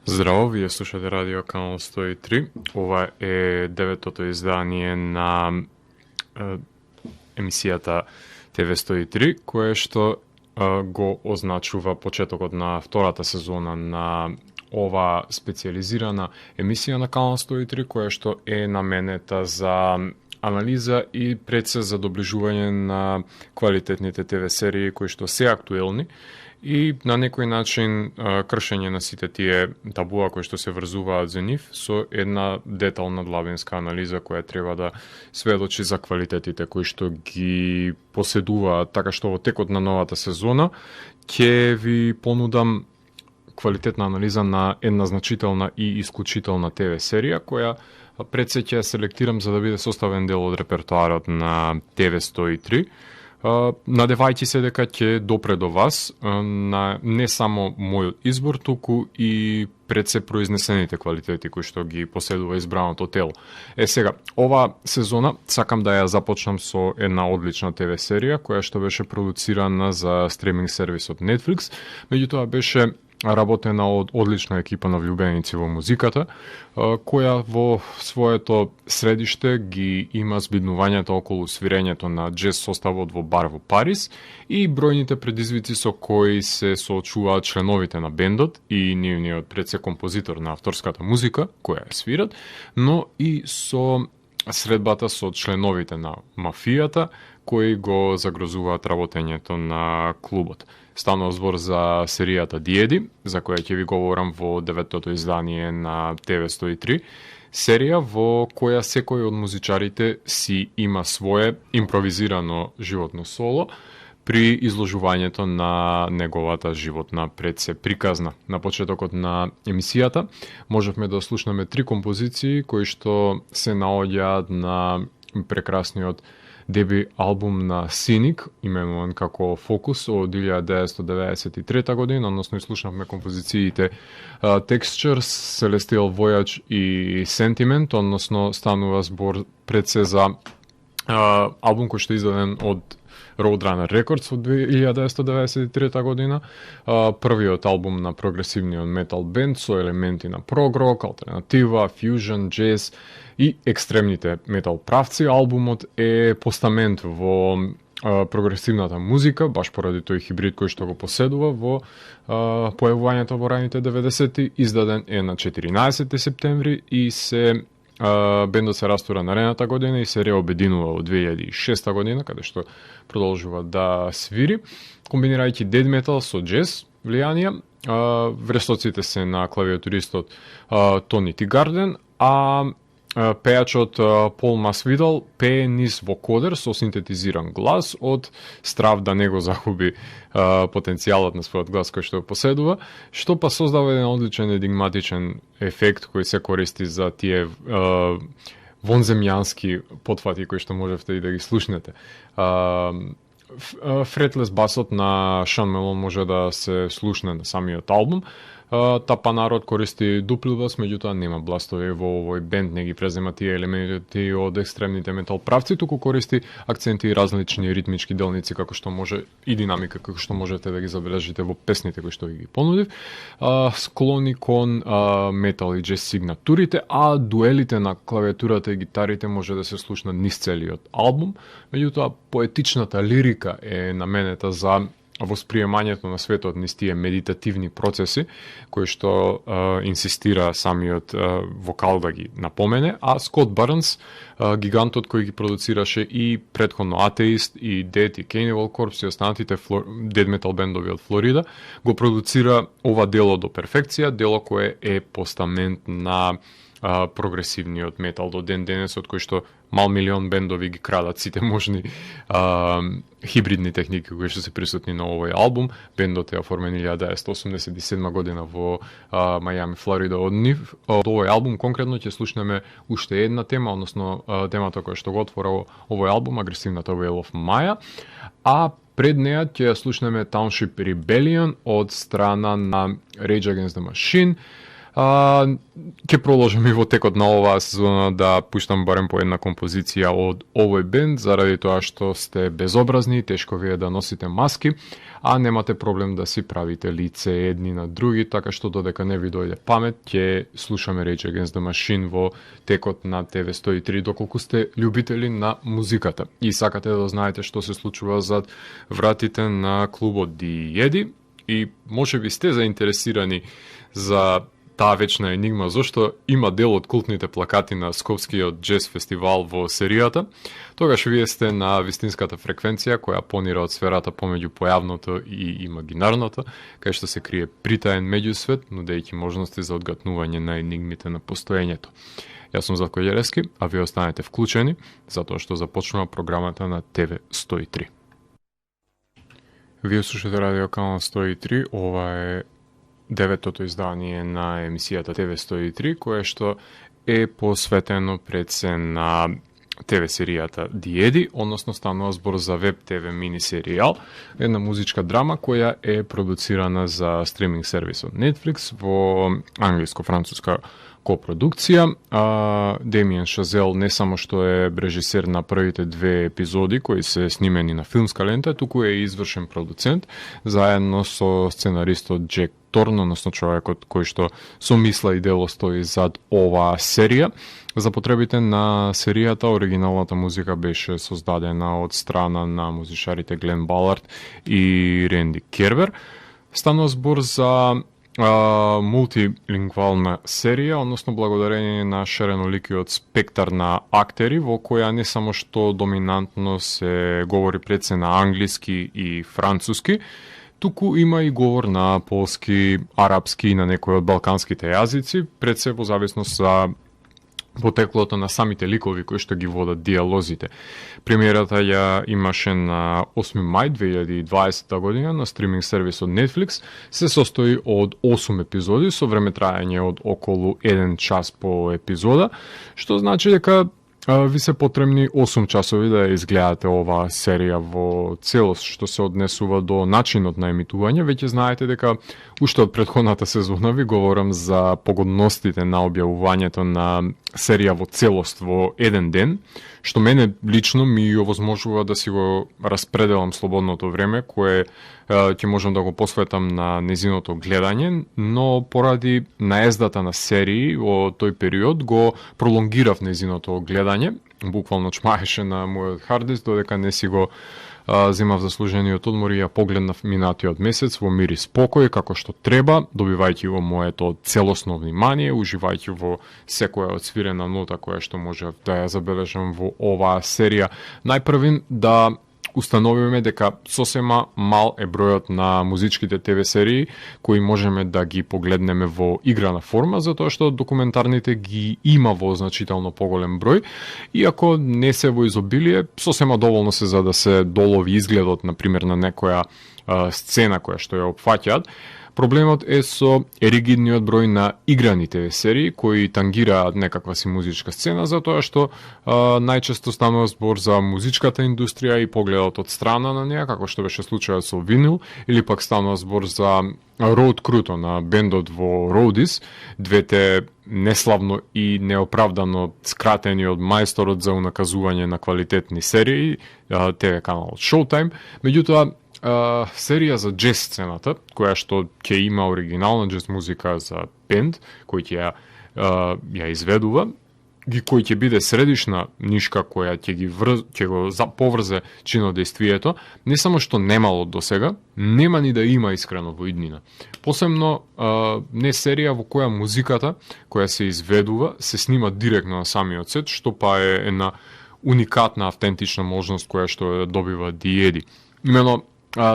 Здраво, вие слушате Радио Канал 103. Ова е деветото издание на емисијата ТВ 103, кое што го означува почетокот на втората сезона на ова специализирана емисија на Канал 103, која што е наменета за анализа и пред се за доближување на квалитетните ТВ серии кои што се актуелни и на некој начин кршење на сите тие табуа кои што се врзуваат за нив со една детална длабинска анализа која треба да сведочи за квалитетите кои што ги поседуваат, така што во текот на новата сезона ќе ви понудам квалитетна анализа на една значителна и исклучителна ТВ серија која пред се ќе селектирам за да биде составен дел од репертоарот на ТВ 103. Надевајќи се дека ќе допре до вас на не само мојот избор, туку и пред се произнесените квалитети кои што ги поседува избраното тело. Сега, ова сезона сакам да ја започнам со една одлична ТВ серија која што беше продуцирана за стриминг сервисот Netflix, меѓутоа беше работена од одлична екипа на влюбеници во музиката, која во своето средиште ги има збиднувањето околу свирењето на џез составот во бар во Париз и бројните предизвици со кои се соочуваат членовите на бендот и нивниот пред се композитор на авторската музика, која ја свират, но и со средбата со членовите на мафијата, кои го загрозуваат работењето на клубот. Станува збор за серијата Диеди, за која ќе ви говорам во деветото издание на ТВ 103, серија во која секој од музичарите си има свое импровизирано животно соло при изложувањето на неговата животна пред се приказна. На почетокот на емисијата можевме да слушнеме 3 композиции кои што се наоѓаат на прекрасниот деби албум на Синик, именуван како Фокус од 1993 година, односно изслушнавме композициите Textures, Celestial Voyage и Sentiment, односно станува збор пред се за албум кој што е издаден од Roadrunner Records од 1993 година, првиот албум на прогресивниот метал бенд со елементи на прогрок, алтернатива, фьюжн, джез и екстремните метал правци. Албумот е постамент во прогресивната музика, баш поради тој хибрид кој што го поседува во појавувањето во раните 90-ти, издаден е на 14 септември и се бендот се растура наредната година и се реобединува во 2006 година, каде што продолжува да свири, комбинирајќи дед метал со джез влијанија. Врестоците се на клавиатуристот Тони Тигарден, а пејачот Пол Масвидал пее низ вокодер со синтетизиран глас од страв да не го загуби потенцијалот на својот глас кој што го поседува, што па создава еден одличен енигматичен ефект кој се користи за тие вонземјански потфати кои што можевте и да ги слушнете. Фретлес басот на Шан Мелон може да се слушне на самиот албум. Тапа народ користи дупли бас, меѓутоа нема бластови во овој бенд, не ги презема тие елементи од екстремните метал правци, туку користи акценти и различни ритмички делници како што може и динамика како што можете да ги забележите во песните кои што ги понудив. Склони кон метал и джез сигнатурите, а дуелите на клавиатурата и гитарите може да се слушнат низ целиот албум, меѓутоа поетичната лирика е наменета за восприемањето на светот низ тие медитативни процеси кои што инсистира самиот вокал да ги напомене, а Скот Барнс, гигантот кој ги продуцираше и претходно Атеист и Dead и Cannibal Corpse и останатите дед метал бендови од Флорида, го продуцира ова дело до перфекција, дело кое е постамент на прогресивниот метал до ден денес, од кој што мал милион бендови ги крадат сите можни хибридни техники кои што се присутни на овој албум. Бендот е оформен 1987 година во Мајами, Флорида. Од овој албум конкретно ќе слушнеме уште една тема, односно темата која што го отвора овој албум, агресивната Wail of Maya, а пред неја ќе слушнеме Township Rebellion од страна на Rage Against the Machine, Ќе продолжам и во текот на оваа сезона да пуштам барем по една композиција од овој бенд, заради тоа што сте безобразни, тешко ви е да носите маски, а немате проблем да си правите лице едни на други, така што додека не ви дојде памет, ќе слушаме Rage Against the Machine во текот на ТВ 103, доколку сте љубители на музиката и сакате да знаете што се случува зад вратите на клубот Диеди, и можеби сте заинтересирани за таа вечна енигма, зашто има дел од култните плакати на Скопскиот джез фестивал во серијата, тогаш вие сте на вистинската фреквенција која понира од сферата помеѓу појавното и имагинарното, кај што се крие притаен меѓусвет, нудејќи можности за одгатнување на енигмите на постоењето. Јас сум Зlatko Јеревски, а вие останете вклучени, затоа што започнува програмата на ТВ 103. Вие слушате радио канал 103, ова е деветото издание на емисијата ТВ 103, кое што е посветено пред се на ТВ серијата Диеди, односно станува збор за веб ТВ мини серијал, една музичка драма која е продуцирана за стриминг сервисот Netflix во англиско-француска копродукција. Демиен Шазел не само што е режисер на првите две епизоди кои се снимени на филмска лента, туку е извршен продуцент заедно со сценаристот Джек Торн, односно човекот кој што сомисла и дело стои зад оваа серија. За потребите на серијата оригиналната музика беше создадена од страна на музичарите Глен Балард и Ренди Кербер. Станува збор за мултилингвална серија, односно благодарение на ширеноликиот спектар на актери, во која не само што доминантно се говори пред се на англиски и француски, туку има и говор на полски, арапски и на некои од балканските јазици, пред се во зависност за потеклото на самите ликови кои што ги водат диалозите. Премиерата ја имаше на 8 мај 2020 година на стриминг сервисот Netflix, се состои од 8 епизоди со време траење од околу 1 час по епизода, што значи дека ви се потребни 8 часови да ја изгледате оваа серија во целост, што се однесува до начинот на емитување. Веќе знаете дека уште од претходната сезона ви говорам за погодностите на објавувањето на серија во целост во еден ден, што мене лично ми овозможува да си го распределам слободното време, кое ќе можам да го посветам на незиното гледање, но поради наездата на серии во тој период го пролонгирав незиното гледање, буквално чмаеше на мојот харддиск, додека не си го земав заслужениот одмор и ја погледнав минатиот месец во мир и спокој, како што треба, добивајќи го моето целосно внимание, уживајќи во секоја од свирена нота која што можев да ја забележам во оваа серија. Најпрвин да установиме дека сосема мал е бројот на музичките ТВ серии кои можеме да ги погледнеме во играна форма, затоа што документарните ги има во значително поголем број, иако не се во изобилие, сосема доволно се за да се долови изгледот, например, на некоја сцена која што ја опфаќаат. Проблемот е со еригидниот број на играните серии кои тангираат некаква си музичка сцена, затоа што најчесто станува збор за музичката индустрија и погледот од страна на неа, како што беше случајот со винил, или пак станува збор за Роуд Круто на бендот во Роудис, двете неславно и неоправдано скратени од мајсторот за унаказување на квалитетни серии, ТВ каналот Showtime. Меѓутоа, серија за джез сцената, која што ќе има оригинална джез музика за бенд, кој ќе ја изведува, кој ќе биде средишна нишка која ќе го поврзе чинодействието, не само што немало до сега, нема ни да има искрено во иднина. Посебно не серија во која музиката која се изведува се снима директно на самиот сет, што па е една уникатна автентична можност која што добива Диеди. Имено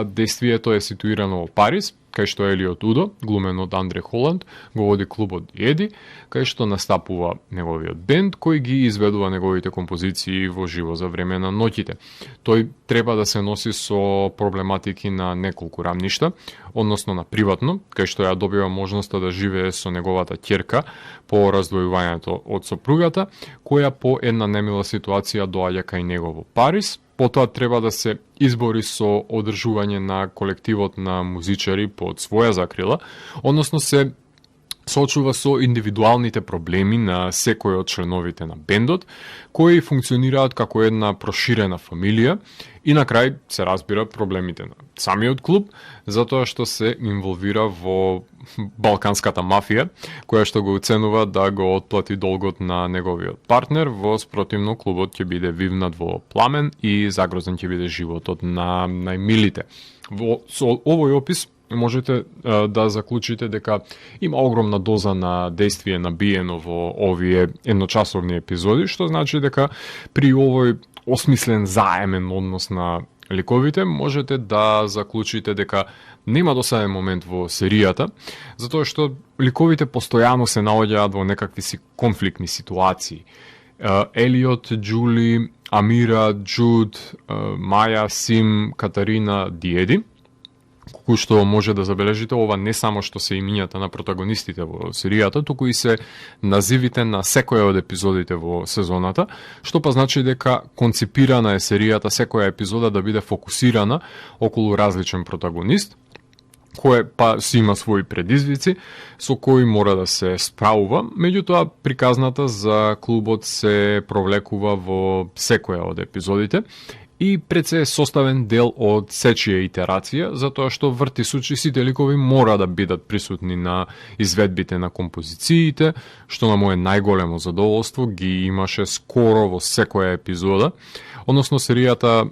действието е ситуирано во Париз, кај што Елиот Удо, глумен од Андре Холанд, го води клубот Диеди, кај што настапува неговиот бенд, кој ги изведува неговите композиции во живо за време на ноќите. Тој треба да се носи со проблематики на неколку рамништа, односно на приватно, кај што ја добива можноста да живее со неговата ќерка по раздвојувањето од сопругата, која по една немила ситуација доаѓа кај него во Париз. Потоа треба да се избори со одржување на колективот на музичари под своја закрила, односно се соочува со индивидуалните проблеми на секој од членовите на бендот, кои функционираат како една проширена фамилија и на крај се разбира проблемите на самиот клуб, затоа што се инволвира во балканската мафија, која што го уценува да го отплати долгот на неговиот партнер, во спротивно клубот ќе биде вивнат во пламен и загрозен ќе биде животот на најмилите. Со овој опис можете да заклучите дека има огромна доза на действие набиено во овие едночасовни епизоди, што значи дека при овој осмислен заемен однос на ликовите можете да заклучите дека нема досаден момент во серијата, затоа што ликовите постојано се наоѓаат во некакви си конфликтни ситуации. Елиот, Џули, Амира, Џуд, Маја, Сим, Катарина, Диеди, кој што може да забележите, ова не само што се имињата на протагонистите во серијата, туку и се називите на секоја од епизодите во сезоната, што па значи дека концепирана е серијата секоја епизода да биде фокусирана околу различен протагонист, кој па си има своји предизвици, со кои мора да се справува, меѓутоа приказната за клубот се провлекува во секоја од епизодите, и пред се е составен дел од сечија итерација, затоа што врти сучи сите ликови мора да бидат присутни на изведбите на композициите, што на моје најголемо задоволство ги имаше скоро во секоја епизода. Односно серијата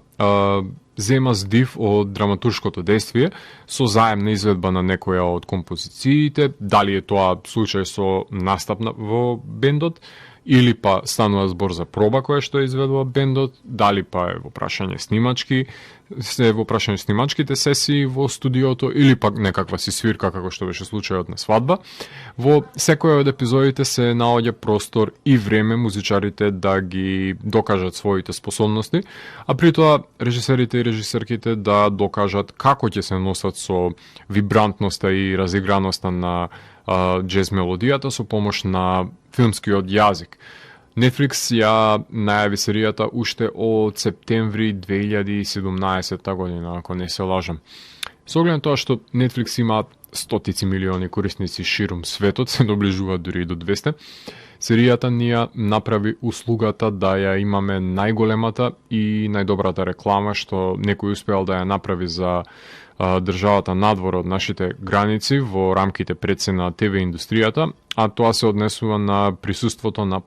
зема здив од драматуршкото действие со заемна изведба на некоја од композициите, дали е тоа случај со настап во бендот, или па станува збор за проба која што е изведува бендот, дали па е во прашање снимачки, се во прашање снимачките сесии во студиото, или пак некаква си свирка како што беше случајот на свадба. Во секој од епизодите се наоѓа простор и време музичарите да ги докажат своите способности, а при тоа режисерите и режисерките да докажат како ќе се носат со вибрантноста и разиграноста на джез мелодијата со помош на филмскиот јазик. Netflix ја најави серијата уште од септември 2017 година, ако не се лажам. Со оглед на тоа што Netflix има стотици милиони корисници ширум светот, се доближуваат дури и до 200, серијата ни ја направи услугата да ја имаме најголемата и најдобрата реклама што некој успеал да ја направи за државата надвор од нашите граници во рамките пред се на ТВ индустријата, а тоа се однесува на присуството на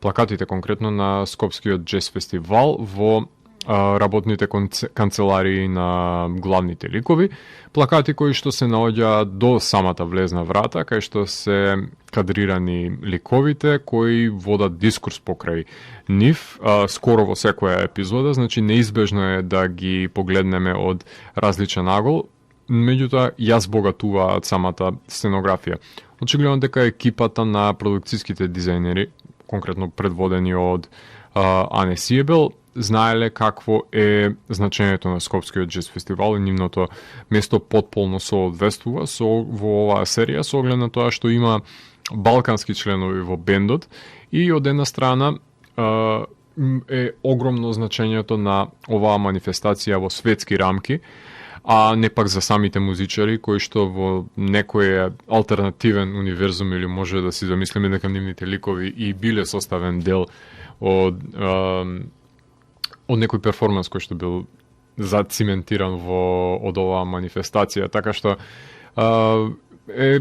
плакатите конкретно на Скопскиот джез фестивал во работните канцеларии на главните ликови, плакати кои што се наоѓаат до самата влезна врата, кај што се кадрирани ликовите кои водат дискурс покрај нив, скоро во секоја епизода, значи неизбежно е да ги погледнеме од различен агол, меѓутоа ја збогатуваат самата сценографија. Очигледно дека екипата на продукцијските дизајнери, конкретно предводени од Ане Сиебел, знаеле какво е значењето на Скопскиот джез фестивал и нивното место потполно соодветствува во оваа серија со оглед на тоа што има балкански членови во бендот и од една страна е огромно значењето на оваа манифестација во светски рамки, а не пак за самите музичари кои што во некој алтернативен универзум или може да си замислиме дека нивните ликови и биле составен дел од некој перформанс кој што бил зациментиран од оваа манифестација, така што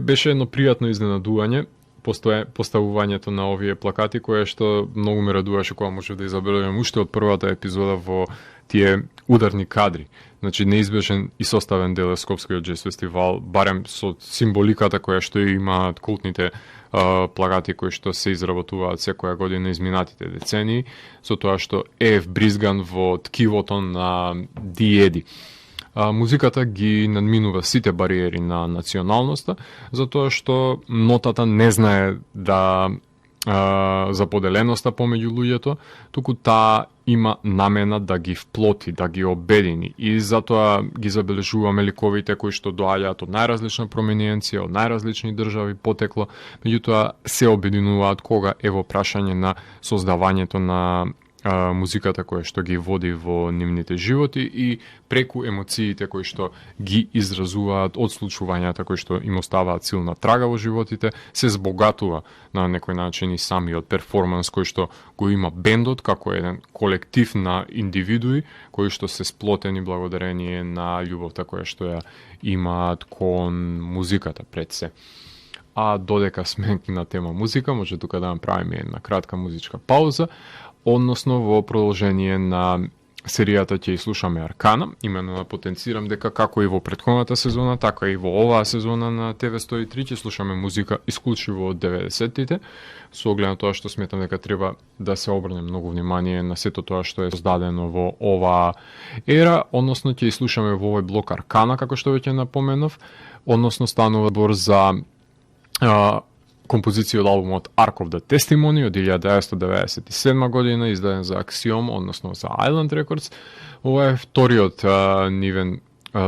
беше едно пријатно изненадување поставувањето на овие плакати, кое што многу ме радуваше кога може да забележам уште од првата епизода во тие ударни кадри. Значи неизбежен и составен дел е Скопскиот джез фестивал, барем со символиката која што имаат култните плакати кои што се изработуваат секоја година изминатите децении, со тоа што е вбризган во ткивото на Диеди. Музиката ги надминува сите бариери на националноста, затоа што нотата не знае да за поделеноста помеѓу луѓето, туку таа има намена да ги вплоти, да ги обедини и затоа ги забележуваме ликовите кои што доаѓаат од најразлична промениенција, од најразлични држави потекло, меѓутоа се обединуваат кога е во прашање на создавањето на музиката која што ги води во нивните животи и преку емоциите кои што ги изразуваат од случувањата кои што им оставаат силна трага во животите, се збогатува на некој начин и самиот перформанс кој што го има бендот како еден колектив на индивидуи кои што се сплотени благодарение на љубовта која што ја имаат кон музиката пред се. А додека сме на тема музика, може тука да направиме една кратка музичка пауза, односно во продолжение на серијата ќе слушаме Аркана, имено да потенцирам дека како и во претходната сезона, така и во оваа сезона на TV103 ќе слушаме музика исклучиво од 90-тите, со оглед на тоа што сметам дека треба да се обрне многу внимание на сето тоа што е создадено во оваа ера, односно ќе слушаме во овој блок Аркана, како што веќе напоменав, односно станува збор за композиција од албумот Ark of the Testimony од 1997 година, издаден за Axiom, односно за Island Records. Ова е вториот нивен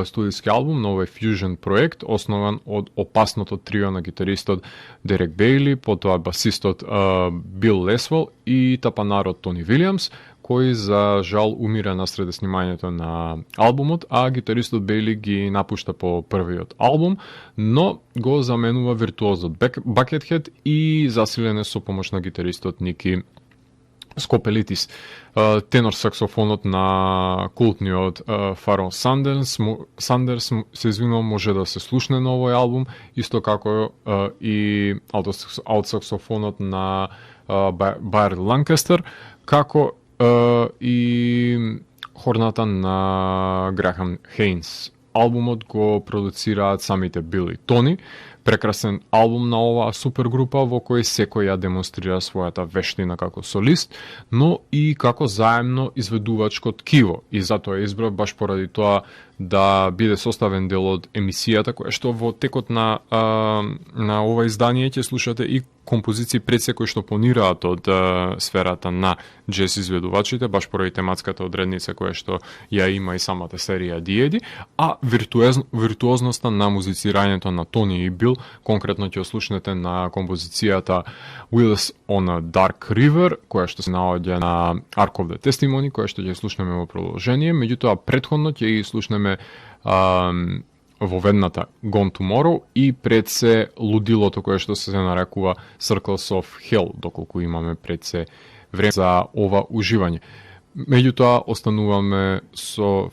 студиски албум на овој фьюжн проект, основан од опасното трио на гитаристот Дерек Бейли, потоа басистот Бил Лесвел и тапанарот Тони Вилиамс, кој за жал умира насред снимањето на албумот, а гитаристот Бейли ги напушта по првиот албум, но го заменува виртуозот Бакетхед и засилен е со помош на гитаристот Ники Скопелитис. Тенор саксофонот на култниот Фарон Сандерс се извинувам, може да се слушне на овој албум, исто како и алт саксофонот на Байер Ланкастер, како и хорната на Грахам Хейнс. Албумот го продуцираат самите Бил и Тони. Прекрасен албум на оваа супергрупа во кој секој ја демонстрира својата вештина како солист, но и како заемно изведувачко ткиво. И затоа избрав баш поради тоа да биде составен дел од емисијата, која што во текот на ова издание ќе слушате и композиции пред се кои што понираат од сферата на джез изведувачите, баш поради тематската одредница која што ја има и самата серија Диеди, а виртуозноста на музицирањето на Тони и Бил конкретно ќе слушнете на композицијата Wheels on a Dark River, која што се наоѓа на Ark of the Testimony, која што ќе слушнеме во продолжение, меѓутоа претходно ќе ги слушнеме во ведната Gone Tomorrow и пред се лудилото кое што се нарекува Circles of Hell, доколку имаме пред се време за ова уживање. Меѓутоа остануваме со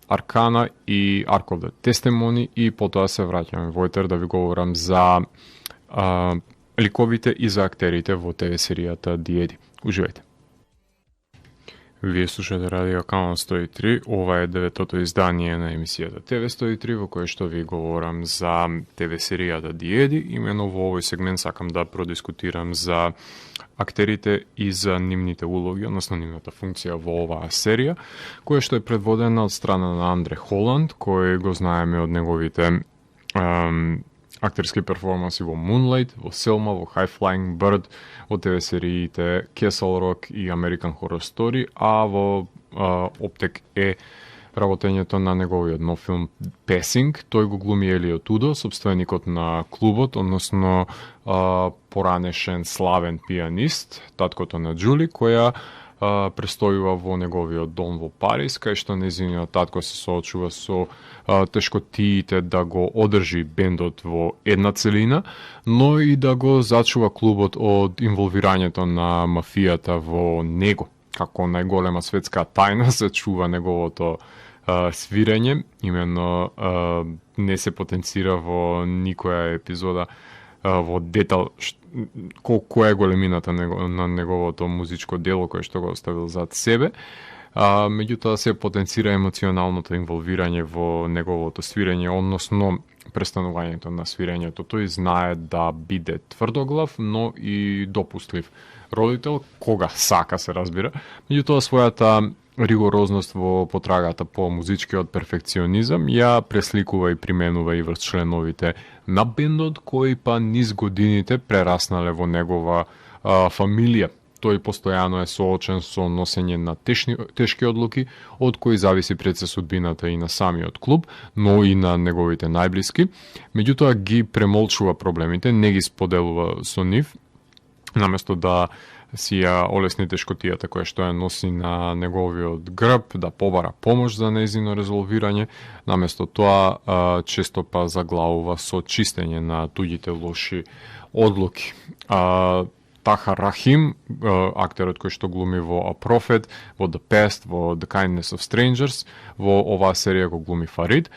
Аркана и Ark of the Testimony и потоа се враќаме во етер да ви говорам за ликовите и за актерите во ТВ серијата Диеди. Уживајте. Вие слушате Радио Канал 103, ова е 9-тото издание на емисијата TV103 во кој што ви говорам за ТВ серијата Диеди. Имено во овој сегмент сакам да продискутирам за актерите и за нивните улоги, односно нивната функција во оваа серија, која што е предводена од страна на Андре Холанд, кој го знаеме од неговите актерски перформанси во Moonlight, во Selma, во High Flying Bird, во ТВ сериите Castle Rock и American Horror Story, а во Оптек е работењето на неговиот нов филм Passing. Тој го глуми Елиот Удо, собственикот на клубот, односно поранешен славен пианист, таткото на Джули, која престојува во неговиот дом во Париз, кај што нејзиниот татко се соочува со тешкотиите да го одржи бендот во една целина, но и да го зачува клубот од инволвирањето на мафијата во него. Како најголема светска тајна се чува неговото свирење, именно не се потенцира во никоја епизода во детал која е големината на неговото музичко дело кое што го оставил зад себе. Меѓутоа се потенцира емоционалното инволвирање во неговото свирење, односно престанувањето на свирењето. Тој знае да биде тврдоглав, но и допустлив родител, кога сака се разбира. Меѓутоа својата ригорозност во потрагата по музичкиот перфекционизам ја пресликува и применува и врз членовите на бендот, кои па низ годините прераснале во негова фамилија. Тој постојано е соочен со носење на тешки одлуки, од кои зависи пред се судбината и на самиот клуб, но и на неговите најблиски. Меѓутоа ги премолчува проблемите, не ги споделува со нив, наместо да си ја олесни тешкотијата која што ја носи на неговиот грб, да побара помош за нејзино резолвирање, наместо тоа често па заглавува со чистење на туѓите лоши одлуки. Tahar Rahim, актерот кој што глуми во A Prophet, во The Past, во The Kindness of Strangers, во оваа серија го глуми Фарид.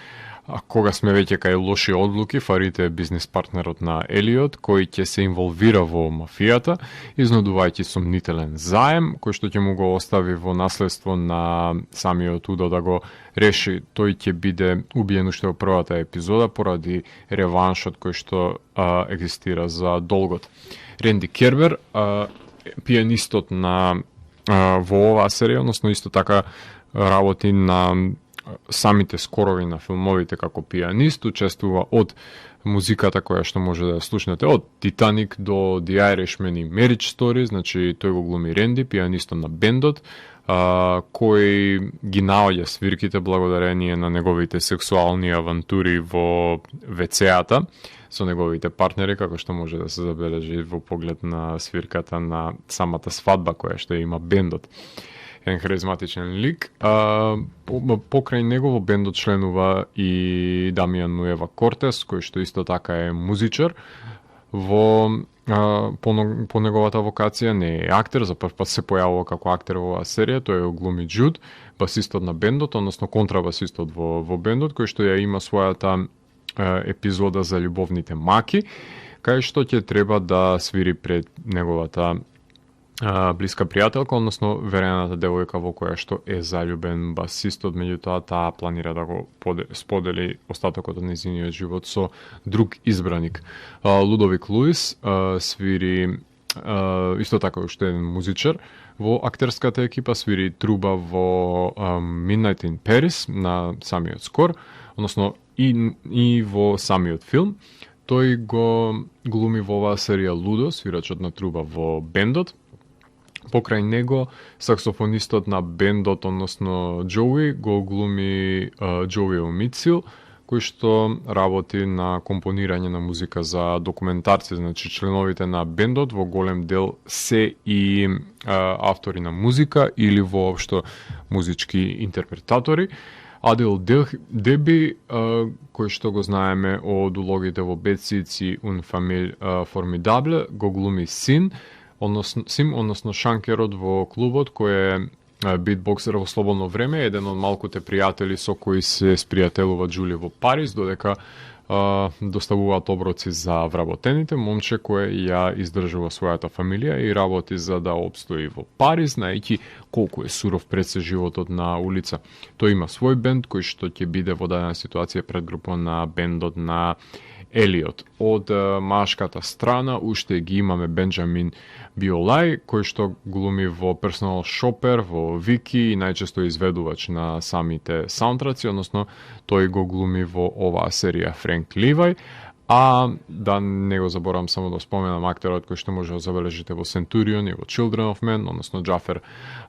Кога сме веќе кај лоши одлуки, Фарид е бизнес партнерот на Елиот, кој ќе се инволвира во мафијата, изнудувајќи сомнителен заем, кој што ќе му го остави во наследство на самиот Удо да го реши. Тој ќе биде убиен уште во првата епизода поради реваншот кој што екзистира за долгот. Ренди Кербер, пианистот во оваа серија, односно исто така работи на самите скорови на филмовите како пианист, учествува од музиката која што може да ја слушнете од Титаник до The Irishman и Marriage Story, значи тој го глуми Ренди, пианистот на бендот, кој ги наоѓа свирките благодарение на неговите сексуални авантури во WC-ата со неговите партнери, како што може да се забележи во поглед на свирката на самата свадба која што има бендот. Еден харизматичен лик. Покрај него во бендот членува и Дамиан Нуева Кортес, кој што исто така е музичар. По неговата вокација не е актер, за прв пат се појавува како актер во оваа серија, тој е глуми Джуд, басистот на бендот, односно контрабасистот во бендот, кој што ја има својата епизода за љубовните маки, кај што ќе треба да свири пред неговата блиска пријателка, односно верената девојка во која што е заљубен басистот, меѓутоа таа планира да го сподели остатокот од нејзиниот живот со друг избраник. Лудовик Луис свири исто така уште еден музичар во актерската екипа, свири труба во Midnight in Paris на самиот скор, односно и во самиот филм. Тој го глуми во оваа серија Лудо, свирачот на труба во бендот. Покрај него, саксофонистот на бендот, односно Джоуи, го глуми Джоуи Омицил, кој што работи на компонирање на музика за документарци, значи членовите на бендот во голем дел се и автори на музика или воопшто музички интерпретатори. Адил Деби, кој што го знаеме од улогите во Bad Seeds и Un Famille Formidable, го глуми Сим, односно шанкерот во клубот, кој е битбоксер во слободно време, еден од малкуте пријатели со кои се спријателува Джули во Париз, додека доставуваат оброци за вработените, момче кое ја издржува својата фамилија и работи за да обстои во Париз, знаејќи колку е суров пред се животот на улица. Тој има свој бенд кој што ќе биде во дадена ситуација предгрупа на бендот на Елиот. Од машката страна уште ги имаме Бенджамин Биолај, кој што глуми во Personal Shopper, во Вики и најчесто изведувач на самите саундтраци, односно тој го глуми во оваа серија Френк Ливај, а да не го заборам само да споменам актерот кој што може да забележите во Centurion и во Children of Men, односно Џафер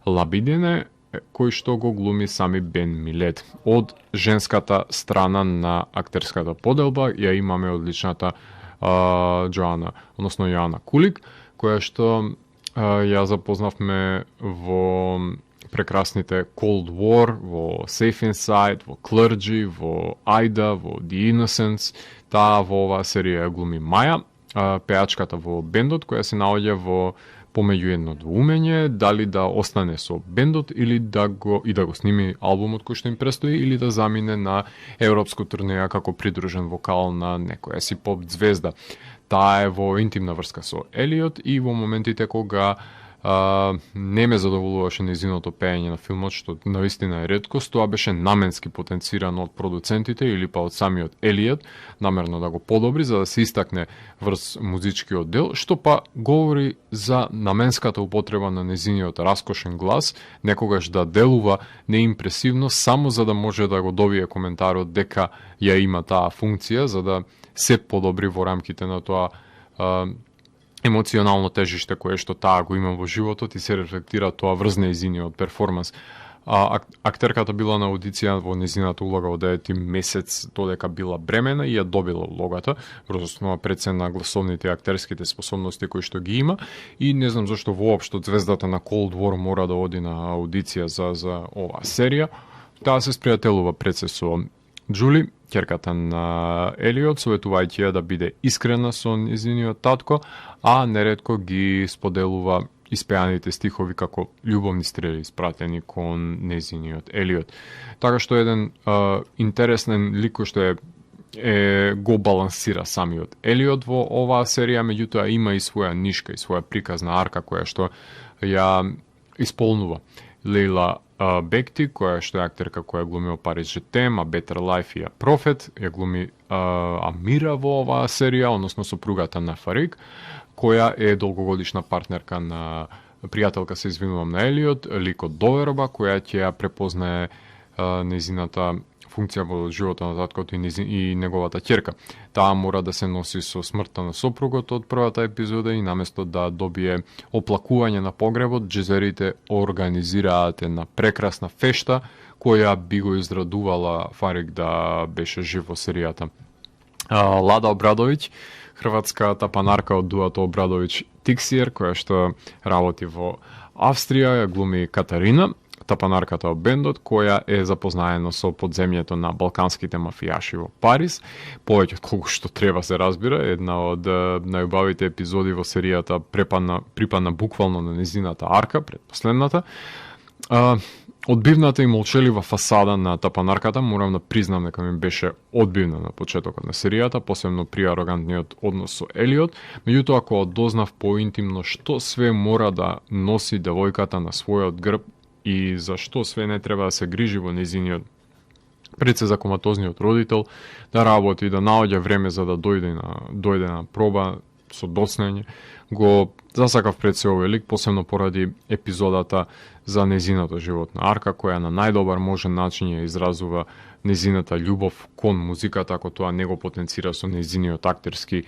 Лабидине, кој што го глуми сами Бен Милет. Од женската страна на актерската поделба ја имаме одличната Јоана Кулик, која што ја запознавме во прекрасните Cold War, во Safe Inside, во Clergy, во Aida, во The Innocents. Таа во оваа серија глуми Маја, пеачката во бендот, која се наоѓа во помеѓу едно двоумење, дали да остане со бендот или да го сними албумот кој што им престои, или да замине на европско турнеја како придружен вокал на некоја си поп звезда. Таа е во интимна врска со Елиот и во моментите кога не ме задоволуваше нејзиното пеење на филмот, што навистина е реткост, тоа беше наменски потенцирано од продуцентите или па од самиот Елиот, намерно да го подобри за да се истакне врз музичкиот дел, што па говори за наменската употреба на нејзиниот раскошен глас, некогаш да делува неимпресивно само за да може да го добие коментарот дека ја има таа функција, за да се подобри во рамките на тоа емоционално тежиште кое што таа го има во животот и се рефлектира тоа врз нејзиниот перформанс. актерката била на аудиција во незината улога од 9 месец додека била бремена и ја добила улогата, врз основа прецена на гласовните и актерските способности кои што ги има, и не знам зашто воопшто звездата на Cold War мора да оди на аудиција за оваа серија. Таа се спријателува пред се со Џули, ќерката на Елиот, советувајќи ја да биде искрена со незиниот татко, а неретко ги споделува испеаните стихови како љубовни стрели испратени кон незиниот Елиот. Така што еден интересен лик што го балансира самиот Елиот во оваа серија, меѓутоа има и своја нишка и своја приказна арка која што ја исполнува Лейла Бекти, која што е актерка која глуми во Париж Жетем, а Better Life и Профет, ја глуми Амира во оваа серија, односно сопругата на Фарик, која е долгогодишна партнерка на пријателка, се извинувам, на Елиот, ликот Доверба, која ќе ја препознае незината функција во животот на таткото и неговата ќерка. Таа мора да се носи со смртта на сопругот од првата епизода и наместо да добие оплакување на погребот, джезерите организираат една прекрасна фешта која би го израдувала Фарик да беше жив во серијата. Лада Обрадовиќ, хрватска тапанарка од дуото Обрадовиќ Тиксиер, која што работи во Австрија, ја глуми Катарина, тапанарката од бендот, која е запознаена со подземјето на балканските мафијаши во Париз. Повеќе колку што треба се разбира, една од најубавите епизоди во серијата припадна буквално на незината арка, предпоследната. Одбивната и молчелива фасада на тапанарката, морам да признам дека ми беше одбивна на почетокот на серијата, посебно при арогантниот однос со Елиот, меѓутоа кога дознав поинтимно што све мора да носи девојката на својот грб и зашто све не треба да се грижи во незиниот пред се за коматозниот родител, да работи, да наоѓа време за да дојде на проба со доцнење, го засакав пред се овој лик, посебно поради епизодата за незината животна арка, која на најдобар можен начин ја изразува незината љубов кон музиката, ако тоа не го потенцира со незиниот актерски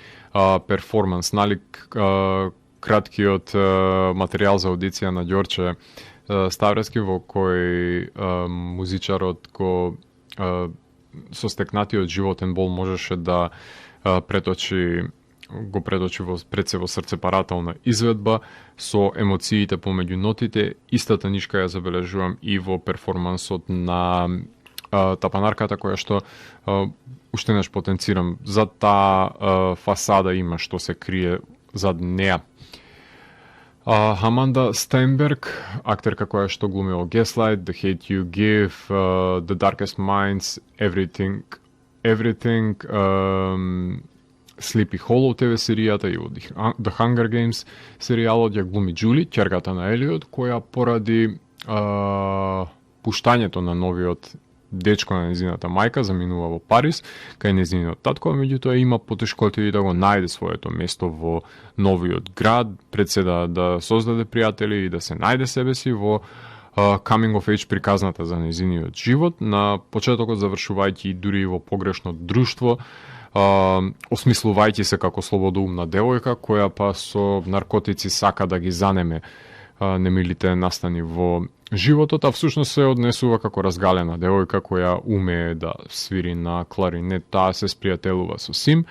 перформанс. Налик краткиот материјал за аудиција на Ѓорче Ставрески, во кој музичарот со стекнатиот животен бол можеше да го преточи пред се во срцепарателна изведба со емоциите помеѓу нотите. Истата нишка ја забележувам и во перформансот на тапанарката, која што уште неш потенцирам. За таа фасада има што се крие зад неа. Аманда Стајнберг, актерка која што глуми во Gaslight, The Hate You Give, The Darkest Minds, Everything, Sleepy Hollow ТВ серијата и The Hunger Games серијалот, ја глуми Џули, ќерката на Елиот, која поради пуштањето на новиот дечко на незината мајка заминува во Париз, кај незиниот татко, меѓутоа има потешкоти да го најде своето место во новиот град, пред се да создаде пријатели и да се најде себе си во coming of age приказната за незиниот живот, на почетокот завршувајќи дури во погрешно друштво, осмислувајќи се како слободоумна девојка, која па со наркотици сака да ги занеме немилите настани во животот, а всушност се однесува како разгалена девојка која умее да свири на кларинет. Таа се спријателува со Сим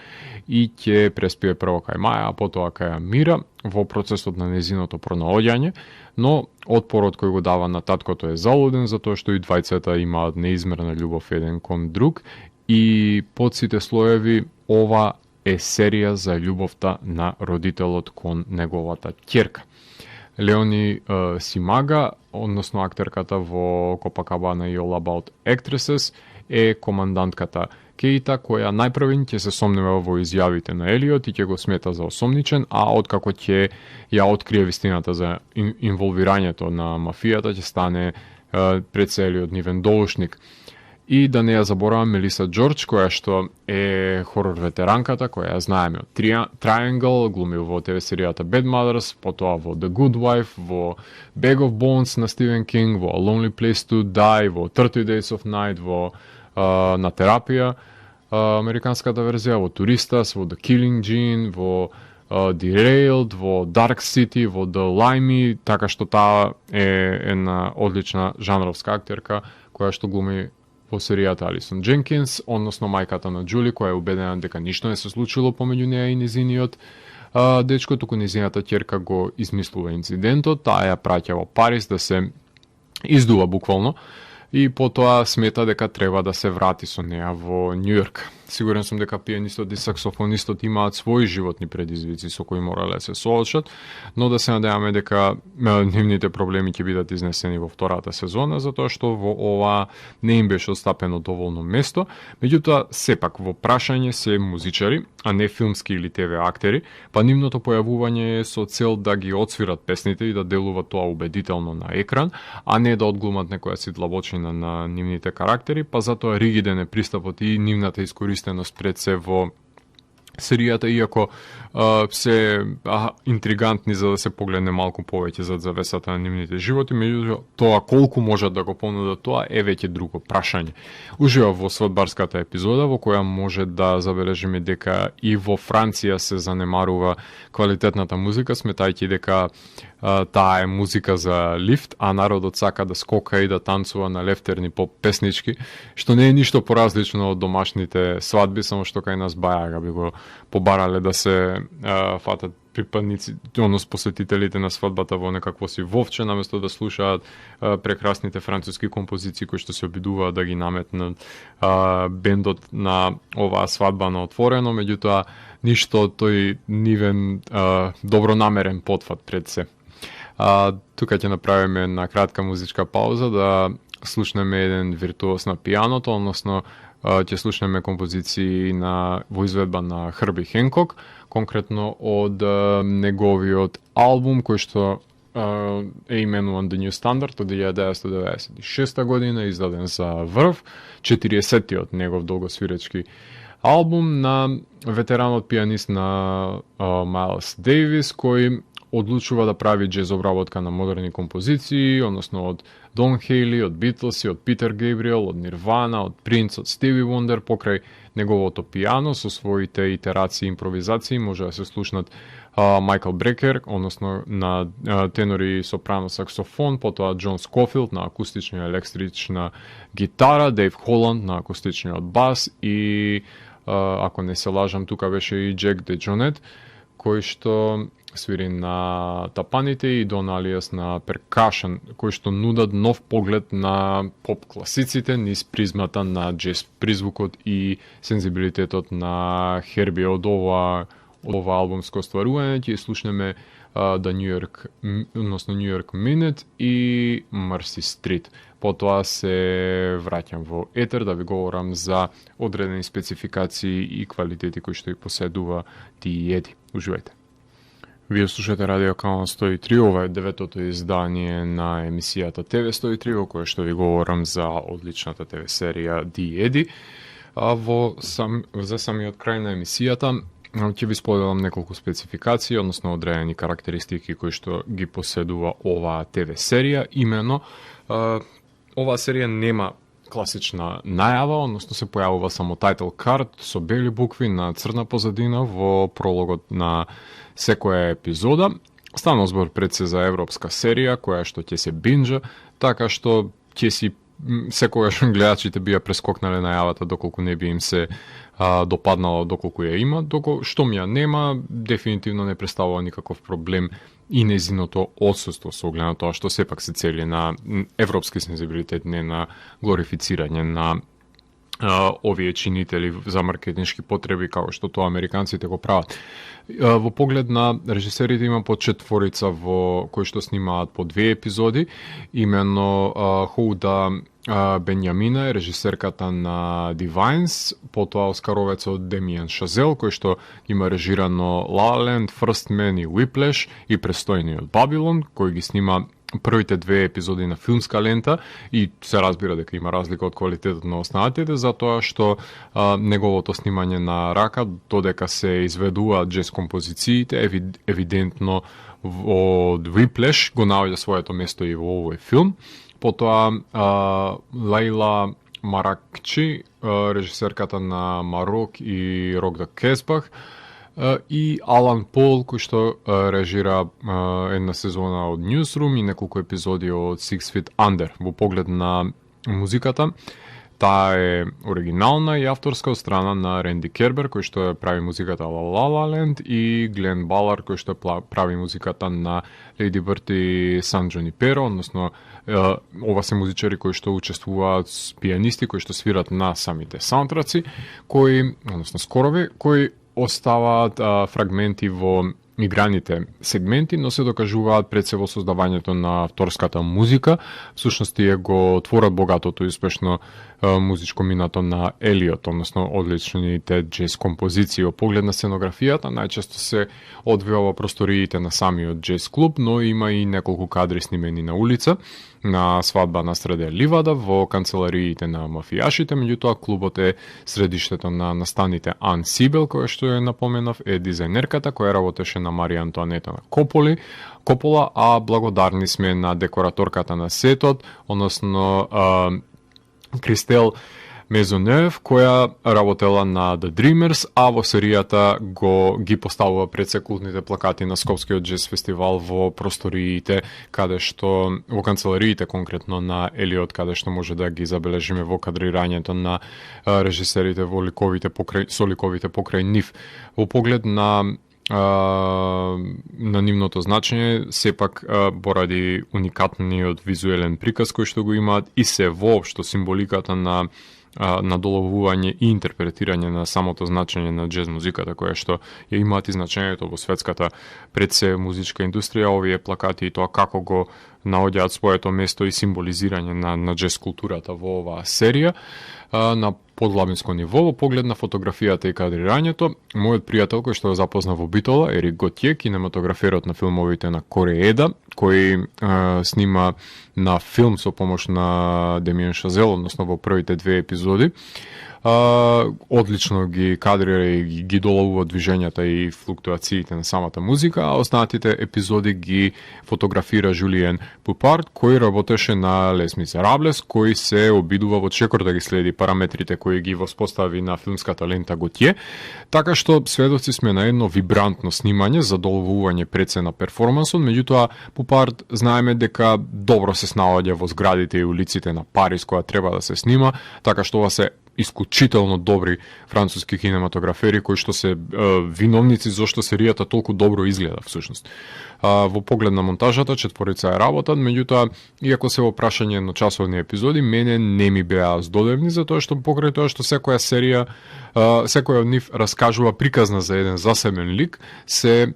и ќе преспие прво кај Маја, а потоа кај Амира во процесот на незиното пронаоѓање, но отпорот кој го дава на таткото е залуден, затоа што и двајцата имаат неизмерна љубов еден кон друг и под сите слоеви ова е серија за љубовта на родителот кон неговата ќерка. Леони Симага, односно актерката во Копакабана и All About Actresses, е командантката Кейта, која најпрвен ќе се сомнева во изјавите на Елиот и ќе го смета за осомничен, а откако ќе ја открие вистината за инволвирањето на мафијата, ќе стане пред се Елиот нивен доушник. И да не ја заборавам Мелиса Џорџ, која што е хорор ветеранката, која ја знаеме од Triangle, глуми во ТВ серијата Bad Mothers, потоа во The Good Wife, во Bag of Bones на Стивен Кинг, во A Lonely Place to Die, во 30 Days of Night, во на терапија, американската верзија, во Туристас, во The Killing Gene, во Derailed, во Dark City, во The Limey, така што таа е една одлична жанровска актерка која што глуми во серијата Алисон Дженкинс, односно мајката на Џули, која е убедена дека ништо не се случило помеѓу неа и незиниот дечко, туку незината ќерка го измислува инцидентот, таа ја праќа во Париз да се издува буквално и потоа смета дека треба да се врати со неа во Њујорк. Сигурен сум дека пианистот и саксофонистот имаат своји животни предизвици со кои морале да се соочат, но да се надеваме дека нивните проблеми ќе бидат изнесени во втората сезона, затоа што во ова не им беше остапено доволно место. Меѓутоа, сепак во прашање се музичари, а не филмски или ТВ актери, па нивното појавување е со цел да ги отсвират песните и да делува тоа убедително на екран, а не да одглумат некоја сидлабочина на нивните карактери, па затоа ригиден е пристапот и нивната искористеност пред се во серијата, иако се интригантни за да се погледне малку повеќе зад завесата на нивните животи, меѓутоа тоа колку можат да го понудат тоа е веќе друго прашање. Ужива во свадбарската епизода во која може да забележиме дека и во Франција се занемарува квалитетната музика, сметајќи дека таа е музика за лифт, а народот сака да скока и да танцува на лефтерни поп песнички, што не е ништо поразлично од домашните свадби, само што кај нас бајага би го побарале да се фатат припадници, однос посетителите на свадбата во некакво си вовче, наместо да слушаат прекрасните француски композиции кои што се обидуваат да ги наметнат бендот на оваа свадба на отворено, меѓутоа ништо тој нивен добронамерен потфат пред се. Тука ќе направиме една кратка музичка пауза да слушнеме еден виртуоз на пианото, односно ќе слушнеме композиции во изведба на Херби Хенкок, конкретно од неговиот албум кој што е именуван The New Standard од 1996 година, издаден за Врв, 40-тиот негов долгосвиречки албум на ветеранот пианист на Майлс Дейвис, кој одлучува да прави джез обработка на модерни композиции, односно од Дон Хейли, од Битлси, од Питер Гейбриел, од Нирвана, од Принц, од Стиви Вондер, покрај неговото пиано со своите итерации и импровизации може да се слушнат Майкл Брекер, односно на тенор и сопрано саксофон, потоа Џон Скофилд на акустична и електрична гитара, Дейв Холанд на акустичниот бас и ако не се лажам, тука беше и Джек Деджонет, кој што свири на тапаните и Дон Алиас на перкашен, кои што нудат нов поглед на поп класиците низ призмата на джез призвукот и сензибилитетот на Херби од ова албумско стварување. Ќе слушнеме The New York, односно New York Minute и Mercy Street. Потоа се враќам во етер да ви говорам за одредени спецификации и квалитети кои што и поседува Диеди. Уживајте. Вие слушате Радио Канал 103, ова е деветото издание на емисијата ТВ 103, во која што ви говорам за одличната ТВ серија Диеди. За самиот крај на емисијата ќе ви споделам неколку спецификации, односно одредени карактеристики кои што ги поседува оваа ТВ серија. Имено, оваа серија нема класична најава, односно се појавува само title card со бели букви на црна позадина во прологот на секоја епизода. Станува збор пред се за европска серија која што ќе се бинџа, така што ќе си секогаш гледачите би ја прескокнале најавата доколку не би им се допаднала доколку ја има, што ми ја нема, дефинитивно не представува никаков проблем и незиното отсуство со оглед на тоа што сепак се цели на европски сензибилитет, не на глорифицирање на овие чинители за маркетиншки потреби како што тоа американците го прават. Во поглед на режисерите има по 4 во кои што снимаат по 2 епизоди, имено Хоуда Бенјамина е режисерката на Divines, потоа оскаровецот Демијан Шазел, кој што има режирано La La Land, First Man и Whiplash и престојниот Babylon, кој ги снима првите 2 епизоди на филмска лента и се разбира дека има разлика од квалитетот на останатите, затоа што неговото снимање на рака, додека се изведуваат джез композициите, евидентно од Whiplash го наоѓа своето место и во овој филм. Потоа Лейла Маракчи, режисерката на Марок и Рок да Кесбах, и Алан Пол, кој што режира една сезона од Newsroom и неколку епизоди од Six Feet Under. Во поглед на музиката, таа е оригинална и авторска од страна на Ренди Кербер, кој што прави музиката La La Land, и Глен Балар, кој што прави музиката на Lady Bird и San Junipero, односно ова се музичари кои што учествуваат, пианисти кои што свират на самите саундтраци, односно скорови, кои оставаат фрагменти во играните сегменти, но се докажуваат пред се во создавањето на авторската музика. Всушност тие го творат богатото и успешно музичко минато на Елиот, односно одличните джез композиции. Во поглед на сценографијата, најчесто се одвива во просториите на самиот джез клуб, но има и неколку кадри снимени на улица, на свадба на среде ливада, во канцелариите на мафијашите. Меѓутоа, клубот е средиштето на настаните. Ан Сибел, која што е напоменав, е дизајнерката која работеше на Марија Антуанета на Копола, а благодарни сме на декораторката на сетот, односно Кристел Мезонев, која работела на The Dreamers, а во серијата ги поставува пред се култните плакати на Скопскиот джез фестивал во просториите, каде што, во канцелариите конкретно на Елиот, каде што може да ги забележиме во кадрирањето на режисерите со ликовите покрај нив. Во поглед на нивното значење, сепак поради уникатниот визуелен приказ кој што го имаат и се воопшто символиката на надоловување и интерпретирање на самото значење на джез музиката, која што ја имаат и значењето во светската пред се музичка индустрија, овие плакати и тоа како го наоѓаат своето место и символизирање на джез културата во оваа серија. На подлабинско ниво, во поглед на фотографијата и кадрирањето, мојот пријател кој што го запозна во Битола, Ерик Готје, кинематограферот на филмовите на Корееда, кој снима на филм со помош на Демиен Шазел, односно во првите 2 епизоди, одлично ги кадрира и ги доловува движењата и флуктуациите на самата музика, а останатите епизоди ги фотографира Жулиен Пупард, кој работеше на Les Miserables, кој се обидува во чекор да ги следи параметрите кои ги воспостави на филмската лента Готје, така што сведоци сме на едно вибрантно снимање, задоловување пред се на перформансот. Меѓутоа, Пупард знаеме дека добро се снаоѓа во зградите и улиците на Париз која треба да се снима, така што ова се исклучително добри француски кинематографери кои што се виновници зашто серијата толку добро изгледа всушност. Во поглед на монтажата, четворица е работат, меѓутоа, иако се во прашање едночасовни епизоди, мене не ми беа здодевни, затоа што покрај тоа што секоја серија, секоја од нив раскажува приказна за еден засебен лик, се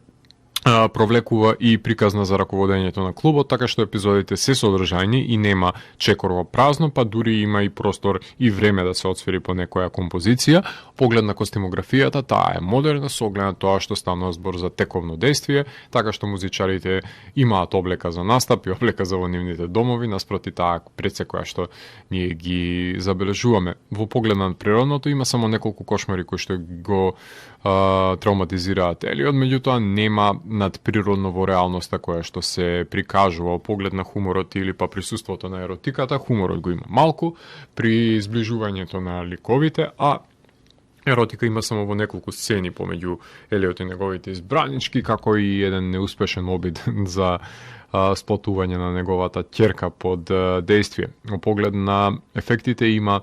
провлекува и приказна за раководењето на клубот, така што епизодите се содржајни и нема чекор во празно, па дури има и простор и време да се отсвири по некоја композиција. Поглед на костимографијата, таа е модерна со оглед на тоа што станува збор за тековно дејствие, така што музичарите имаат облека за настап и облека за во нивните домови, наспроти таа предсе која што ние ги забележуваме. Во поглед на природното има само неколку кошмари кои што го травматизираат Елиот, меѓутоа нема надприродно во реалноста која што се прикажува. Во поглед на хуморот или па присуството на еротиката, хуморот го има малку при изближувањето на ликовите, а еротика има само во неколку сцени помеѓу Елиот и неговите избранички, како и еден неуспешен обид за сплотување на неговата ќерка под дејствие. Во поглед на ефектите има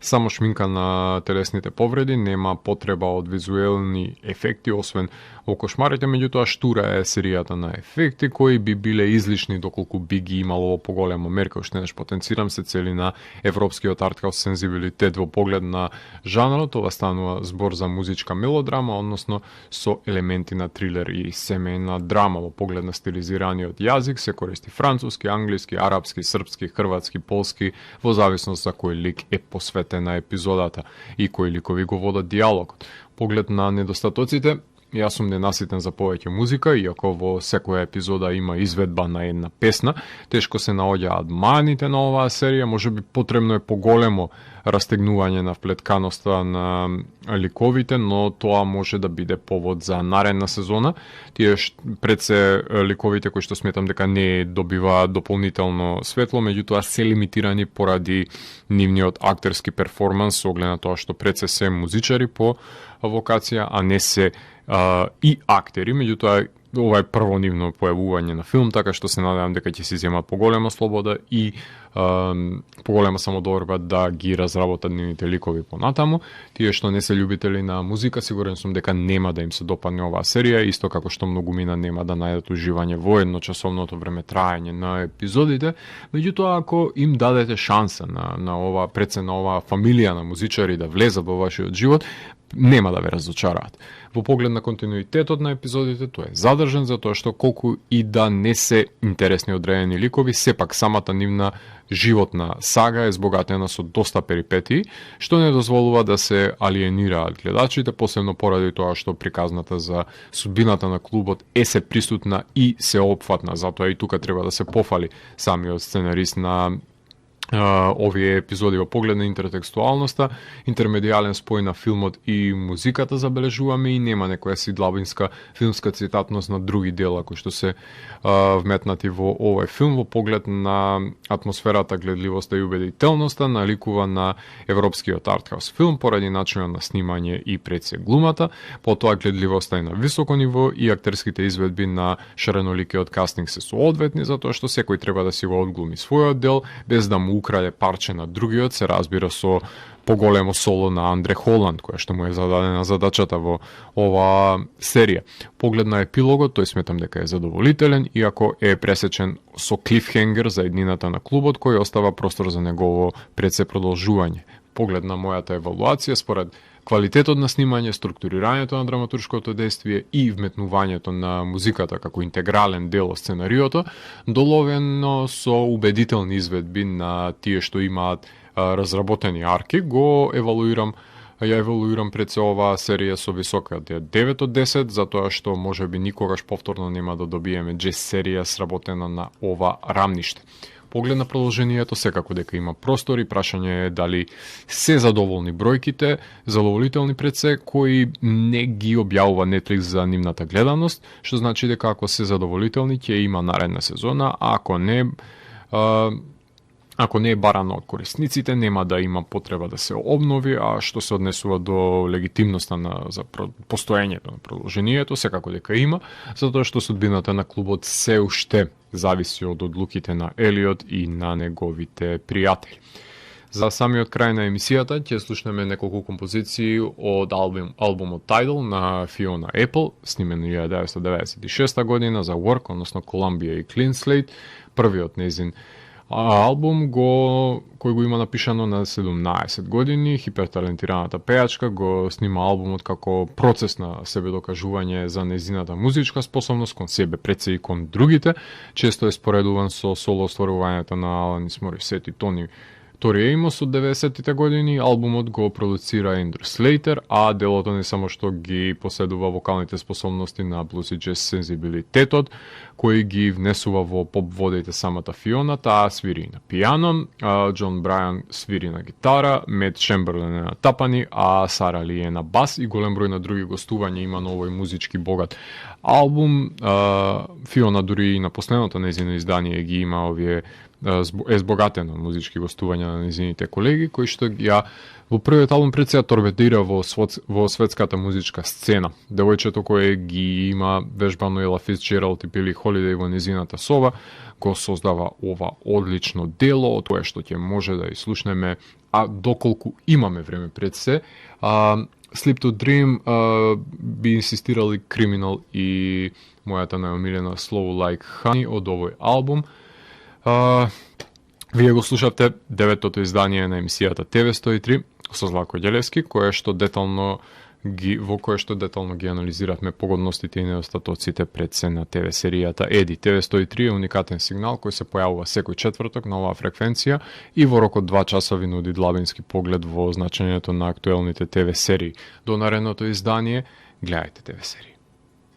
само шминка на телесните повреди, нема потреба од визуелни ефекти, освен во кошмарите, меѓутоа штура е серијата на ефекти кои би биле излишни доколку би ги имало во поголема мерка. Уште неш потенцирам, се цели на европскиот артхаус сензибилитет во поглед на жанрот. Ова станува збор за музичка мелодрама, односно со елементи на трилер и семејна драма. Во поглед на стилизираниот јазик се користи француски, англиски, арапски, српски, хрватски, полски, во зависност за кој лик е посветена епизодата и кои ликови го водат диалогот. Поглед на недостатоците, јас сум ненаситен за повеќе музика, иако во секоја епизода има изведба на една песна, тешко се наоѓаат маните на оваа серија, можеби потребно е поголемо растегнување на вплетканоста на ликовите, но тоа може да биде повод за наредна сезона. Тие пред се ликовите кои што сметам дека не добиваат дополнително светло, меѓутоа се лимитирани поради нивниот актерски перформанс, со оглед на тоа што пред се музичари по вокација, а не се и актери, меѓутоа ова е првонивно појавување на филм, така што се надевам дека ќе си земат поголема слобода и поголема самодоверба да ги разработат нивните ликови понатаму. Тие што не се љубители на музика, сигурен сум дека нема да им се допадне оваа серија, исто како што многумина нема да најдат уживање во едночасовното време траење на епизодите. Меѓутоа, ако им дадете шанса на ова на оваа фамилија на музичари да влезат во вашиот живот, нема да ве разочараат. Во поглед на континуитетот на епизодите, тој е задржан затоа што колку и да не се интересни одредени ликови, сепак самата нивна животна сага е збогатена со доста перипетии, што не дозволува да се алиенираат гледачите, посебно поради тоа што приказната за судбината на клубот е се присутна и се опфатна, затоа и тука треба да се пофали самиот сценарист на овие епизоди во поглед на интертекстуалноста, интермедијален спој на филмот и музиката забележуваме и нема некоја сидлабинска филмска цитатност на други дела кои што се вметнати во овој филм во поглед на атмосферата, гледливоста и убедителноста наликува на европскиот артхаус филм поради начинот на снимање и пред глумата, потоа гледливоста е на високо ниво и актерските изведби на шареноликиот кастинг се соодветни затоа што секој треба да си го одглуми својот дел без да му украде парче на другиот, се разбира со поголемо соло на Андре Холанд, која што му е зададена задачата во оваа серија. Поглед на епилогот, тој сметам дека е задоволителен, иако е пресечен со клифхенгер за еднината на клубот, кој остава простор за негово предсе продолжување. Поглед на мојата евалуација, според квалитетот на снимање, структурирањето на драматуршкото действие и вметнувањето на музиката како интегрален дел од сценариото, доловено со убедителни изведби на тие што имаат разработени арки, ја евалуирам пред се оваа серија со висока 9 од 10, затоа што можеби никогаш повторно нема да добиеме джез серија сработена на ова рамниште. Поглед на продолжението, секако дека има простор и прашање е дали се задоволни бројките, задоволителни пред се, кои не ги објавува Netflix за нивната гледаност, што значи дека ако се задоволителни, ќе има наредна сезона, а ако не е барано од корисниците, нема да има потреба да се обнови, а што се однесува до легитимноста за постоењето на продолжението, секако дека има, затоа што судбината на клубот се уште зависи од одлуките на Елиот и на неговите пријатели. За самиот крај на емисијата ќе слушнеме неколку композиции од албумот Tidal на Fiona Apple, снимен 1996 година за Work, односно Columbia и Clean Slate, првиот незин албум кој го има напишано на 17 години. Хиперталентираната пејачка го снима албумот како процес на себедокажување за незината музичка способност кон себе, пред се и кон другите. Често е споредуван со соло остварувањето на Аланис Морисет и Тори Еймос од 90-тите години. Албумот го продуцира Ендрю Слейтер, а делото не само што ги поседува вокалните способности на блуз и джез сензибилитетот, кој ги внесува во поп водите самата Фиона, таа свири на пијано, Џон Брајан свири на гитара, Мет Чемберлен е на тапани, а Сара Ли е на бас и голем број на други гостувања има на овој музички богат албум. Фиона дури и на последното незино издание ги има овие е збогатено музички гостувања на незините колеги, кои што ја во првиот албум пред се торпедира во светската музичка сцена. Девојчето кое ги има вежбано Ела Фицџералд и Били Холидеј во незината соба, го создава ова одлично дело, тоа што ќе може да слушнеме, а доколку имаме време пред се. Sleep to Dream би инсистирали Criminal и мојата најомилена Slow Like Honey од овој албум. Вие го слушавте деветото издание на емисијата ТВ103 со Златко Ѓелевски, во кое што детално ги анализиравме погодностите и недостатоците пред се на ТВ серијата Еди. ТВ103 е уникатен сигнал кој се појавува секој четврток на оваа фреквенција и во рок од 2 часа ви нуди длабински поглед во значењето на актуелните ТВ серии. До наредното издание, гледајте ТВ серии.